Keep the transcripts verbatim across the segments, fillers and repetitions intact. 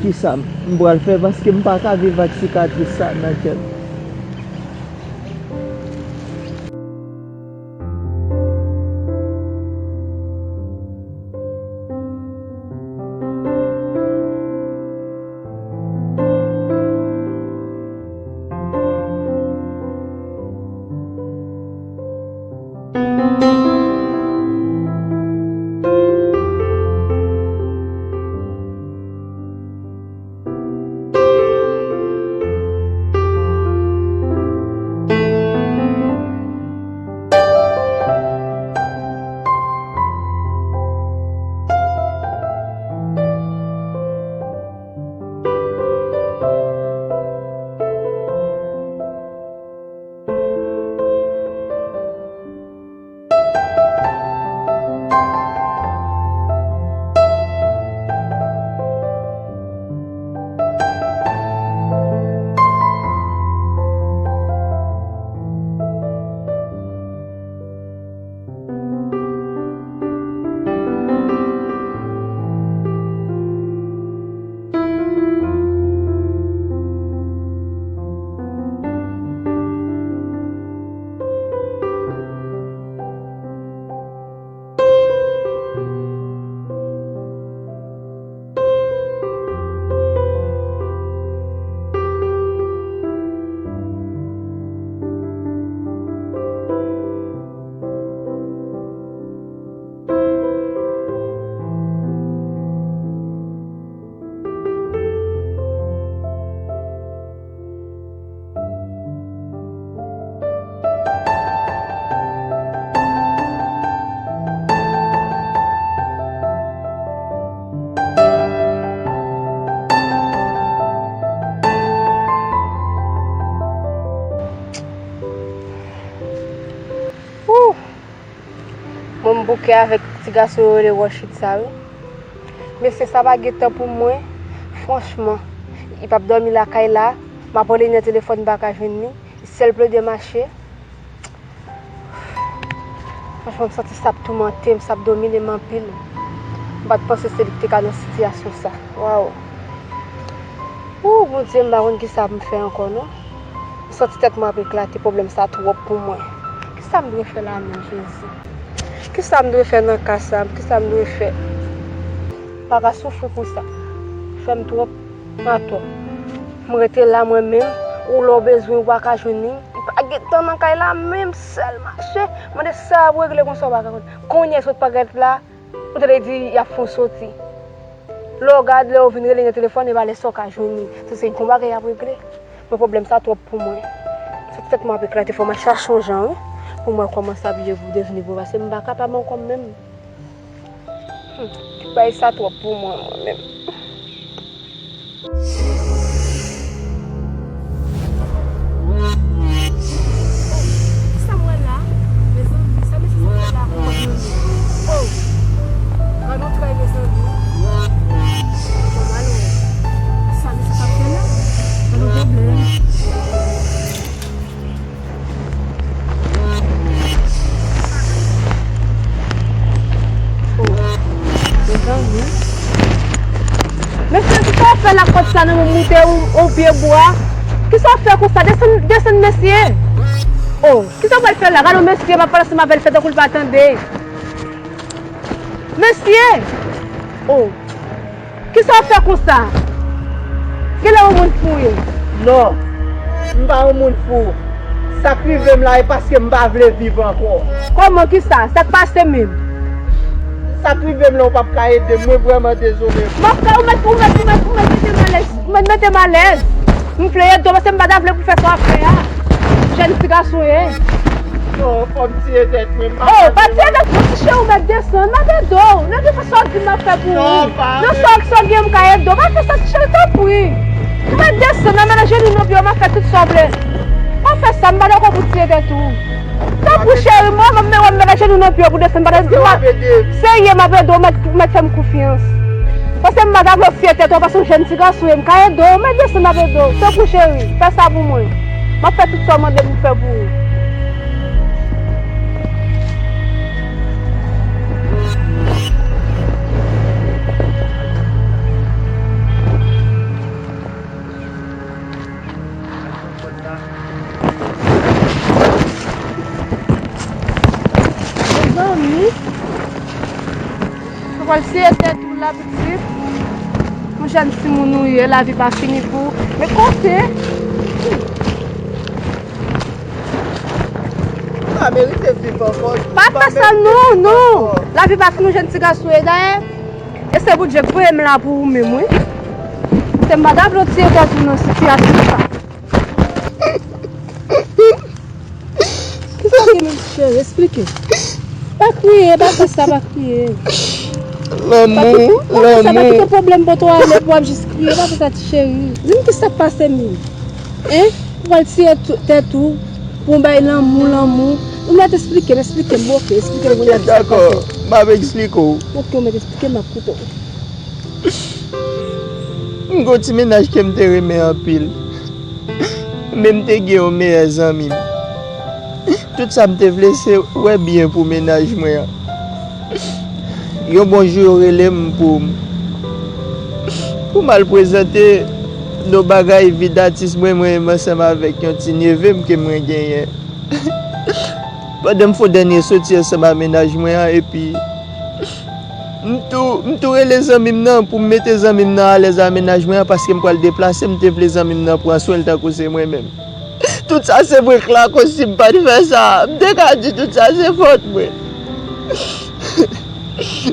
Kisa m pral fè, paske m pa ka viv ak sikatris sa nan kè m. Woo! Mwen m bouke avèk ti gason yo rele Rochit sa wi. Mesye sa pa gen tan pou mwen. Franchman, li p ap dòmi lakay la. M ap rele nan telefòn, m pa ka jwenn li. Sèl plede mache. Franchman, m santi sa ap toumante m, sa ap domine m anpil. M pa t panse se li ki te ka nan sitiyasyon sa. Waw. Woo, Bondye, m pa konn kisa pou m fè ankò non. M santi tèt mwen ap eklate, pwoblèm sa twòp pou mwen. Kisa m dwe fè la menm, Jezi? Kisa m dwe fè nan ka sa? Kisa m dwe fè? M pa ka soufri konsa. Fè m twòp atò. M rete la mwen menm, ou lè w bezwen ou pa ka jwenn li. Li pa gen tan nan kay la menm, sèl mache. Mande sa ap regle konsa ou pa ka konn. Kounye a sot parèt la, ou tande di y ap fè w soti. Lè w gade, lè w vin rele nan telefòn, e pa lè sa w ka jwenn li. Se, se yon bagay y ap regle. Men pwoblèm sa twòp pou mwen. Sa tèt mwen ap eklate, fò mwen chache yon jan, wi. Pou mwen kòman sa byen pou devni pou, paske m pa kapab ankò menm. Hmm. Bagay sa twòp pou mwen, mwen menm. Sa m wè la, mezanmi, sa mesye sa fè la, oh, oh. Gad yon tray, mezanmi. Bon, alò, sa mesye sa fè la, gad yon pwoblèm. Mezanmi. Mesye, kisa w fè lakòt sa nan men w moute yon, yon pye bwa? Kisa w fè konsa? Desann, desann, mesye. Oh, kisa w pral fè la? Gade yon mesye, m ap pale ansanm avè l, fè tankou l pa tande. Mesye! Oh. Kisa w fè konsa? Genlè yon moun fou w ye? Non, m pa yon moun fou. Sa k rive m la, e paske m pa vle viv ankò. Kòman, kisa? Sa k pase menm? Sa k rive m la, ou p ap ka ede m. Mwen vrèman dezole. M ap fè, ou mèt, ou mèt, ou mèt, ou mèt mete m alèz. Ou mèt mete m alèz. M vle ede w, paske m pa ta vle pou fè sa w ap fè a. Jèn ti gason w ye. Non, fò m tiye tèt mwen, m pa... Oh, pa tiye tèt mwen, ti cheri, ou mèt desann, m ap ede w. Nan ki sa w di m ap fè pou ou? Nan sa w, sa w gen m ka ede w. Pa fè sa, ti cheri, tanpri. Ou mèt desann, nan, nan jenou nan pye w, m ap fè tout sa w vle. Pa fè sa, m pa dakò pou tiye tèt ou. Tanpri, cheri, mwen, mwen, mwen, mwen, mèt ajenou nan pye w pou desann, pa ta di m ap, serye, m ap ede w, mèt, mèt fè m konfyans. Paske m pa ta vle w tiye tèt ou, paske w jèn ti gason, e m ka ede w, mèt desann, m ap ede w. Tanpri, cheri, fè sa pou mwen. M ap fè tout sa w mande m pou fè pou ou. Pral sere tèt ou la pitit. Yon jèn timoun ou ye, lavi pa fini pou ou. Men kote? Ou pa merite viv ankò. Pa fè sa non, non. Lavi pa fini, yon jèn ti gason ye dayè. E se Bondye k voye m la pou ou menm wi. Se m pa ta vle w tire tèt ou nan sitiyasyon sa. Kisa w gen menm cheri? Esplike. Pa kriye, pa fè sa, pa kriye. Lanmou, lanmou. Pa kite pwoblèm pote w ale pou w ap jis kriye, pa fè sa ti cheri. Di m kisa k pase menm. Hein? Pou w al tiye tèt ou, pou w bay lanmou, lanmou. Ou mèt esplike m, esplike m, oke, esplike m pou w al sa k pase. Dakò, m ap esplike w. Oke, ou mèt esplike m, m ap koute w. M gen yon ti mennaj ke m te renmen anpil. Men m te gen yon meyè zanmi m. Tout sa m te vle se wè byen pou mennaj mwen an. Yon bon jou yo rele m pou m pou m al prezante yon bagay vi datis mwen, mwen menm ansanm avèk yon ti neve m ke mwen genyen. Pandan m fè yon dènye soti ansanm a mennaj mwen an epi M tou, m tou rele zanmi m nan pou m mete zanmi m nan alèz a mennaj mwen an paske m pral deplase, m te vle zanmi m nan pran swen l tankou se mwen menm. Tout sa se mwen k lakòz si m pa t fè sa. M te ka di tout sa se fòt mwen.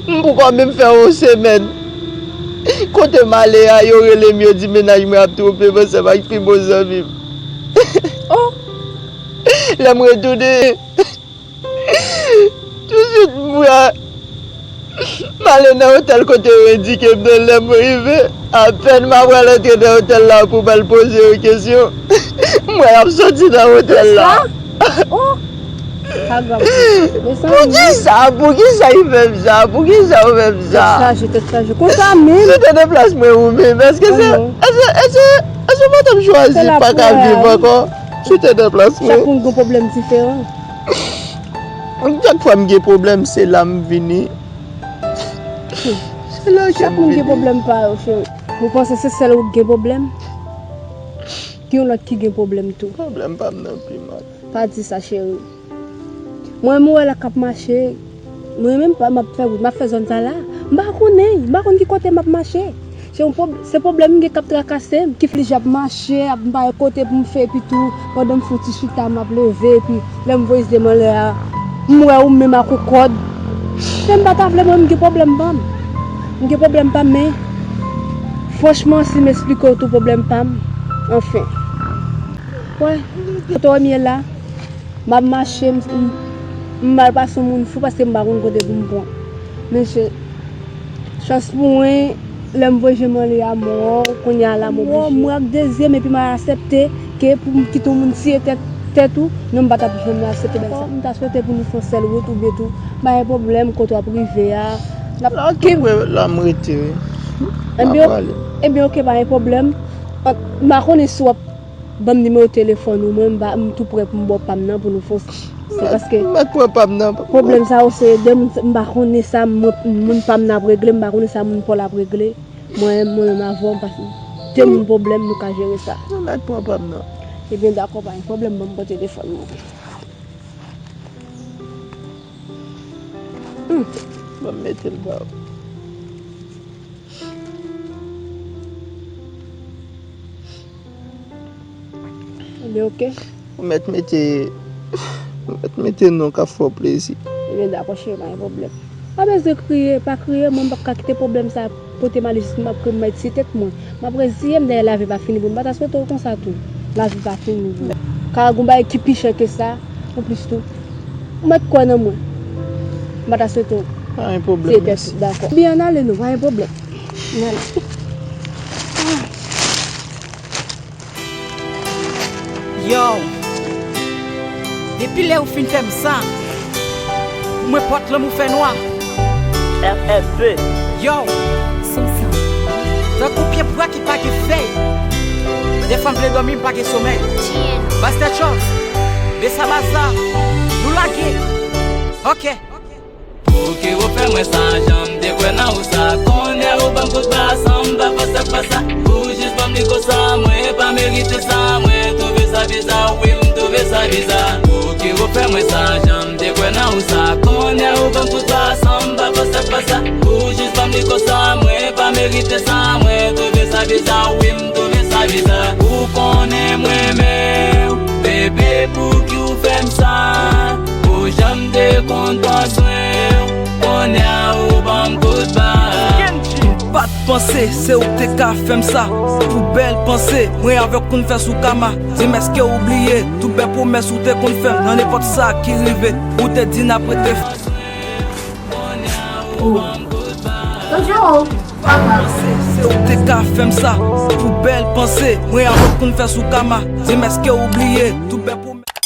M poko menm fè yon semèn. Kote m ale a, yo rele m, yo di mennaj mwen ap twonpe m ansanm ak pi bon zanmi m. Oh! Lè m retounen, Touswit m wè m ale nan otèl kote yo endike m nan. Lè m rive, apèn m apral antre nan otèl la pou m al poze yo kesyon, m wè y ap soti nan otèl la. Poukisa? Poukisa y fè m sa? Poukisa yo fè m sa? Tèt chaje, tèt chaje. Konsa menm. Si w te nan plas mwen ou menm, èske se, èske, èske, èske w pa t ap chwazi pa ka viv ankò? Si w te nan plas mwen. Chak moun gen pwoblèm diferan. Chak fwa m gen pwoblèm, se la m vini. Se la ke m vini. Chak moun gen pwoblèm pa yo, cheri. Ou panse se sèl ou k gen pwoblèm? Gen yon lòt ki gen pwoblèm tou. Pwoblèm pa m nan pi mal. Pa di sa, cheri. Mwen menm, ou wè la k ap mache. Mwen menm, m ap fè wout, m ap fè zòn sa la. M pa konnen, m pa konn ki kote m ap mache. Se yon pwob-, se pwoblèm m gen k ap trakase m, ki fè m ap mache, ap m pa gen kote pou m fè, epi tou, pandan m fouti chita, m ap leve, epi lè m voye zye m anlè a, m wè ou menm ak yon kòd. Men m pa ta vle, mwen, m gen pwoblèm pa m. M gen pwoblèm pa m, men, franchman, si m esplike w tou pwoblèm pa m, anfen. Wè, kote w ye la, m ap mache, m, m, m mal pase yon moun fou paske m pa konn kote pou m pran. Men se chans pou mwen, lè m voye je m anlè a, m wè w, kounye a la m oblije. M wè w ak de zye m epi m aksepte ke pou m kite yon moun tiye tèt, tèt ou, non m pa t ap janm aksepte bagay sa. M ta swete pou nou fè yon sèl wout oubyen tou, pa gen pwoblèm, kote w ap rive a, n ap kenbe. La m rete, wi. M ap prale. Ebyen, ebyen, oke, pa gen pwoblèm. M pa konnen si w ap Ban m nimewo telefòn ou, mwen m tou prè pou m ba w pa m nan pou nou fon. Se paske. M mèt pran pa m nan. Pwoblèm sa yo se de moun m pa konnen sa, mwen, moun pa m nan ap regle, m pa konnen sa moun pa w la ap regle. Mwen, mwen menm avè w, m pa. De moun pwoblèm, nou ka jere sa. M mèt pran pa m nan. Ebyen, dakò, pa gen pwoblèm, ban m pran telefòn mwen. Hmm. Ban m mete l ba w. Ebyen, oke. Ou mèt mete, ou mèt mete non k ap fè w plezi. Ebyen, dakò, cheri, pa gen pwoblèm. Pa bezwen kriye, pa kriye, mwen, m p ap ka kite pwoblèm sa pote m ale jis m ap kriye, m ap tiye tèt mwen. M ap reziye m dèyè lavi pa fini pou m. M pa ta swete w konsa tou. Lavi pa fini pou ou. Ka gen yon bagay ki pi chè ke sa, anplis tou. Ou mèt kwè nan mwen. M pa ta swete w. Pa gen pwoblèm, mèsi. Dakò. Byen, ann ale non, pa gen pwoblèm. Ann ale. Yo, depi lè ou fin fè m sa, pou mwen pòt lanmou fè nwa. F F P. Yo, tankou pye bwa ki pa gen fèy. Dèfwa m vle dòmi, m pa gen somèy. Master Chops, Besa Baza, nou lage. Ok. Pouki ou fè mwen sa, jan m te kwè nan ou sa. Kounye a ou ban m kout ba, san m pa fòse pa sa. Ou jis ban m li konsa, mwen pa merite sa. Mwen twouve sa biza, wi, m twouve sa biza. Pouki ou fè mwen sa, jan m te kwè nan ou sa. Kounye a ou ban m kout ba, san m pa fòse pa sa. Ou jis Verite sa, mwen twouve sa biza, wi, m twouve sa biza. Ou konnen m renmen w, bebe, pouki w fè m sa? Ou janm te konn pran swen w, kounye a ou ban m kout ba. M pa t panse se ou k te ka fè m sa. Pou bèl panse, mwen avè w konn fè sou kama. Di m èske ou bliye tout bèl pwomès ou te konn fè m nan nenpòt sa ki rive. Ou te di n ap rete. Bonjou. Se ou te ka fè m sa. Pou bèl panse, mwen avè w konn fè sou kama. Di m èske ou bliye tout bèl pwomès.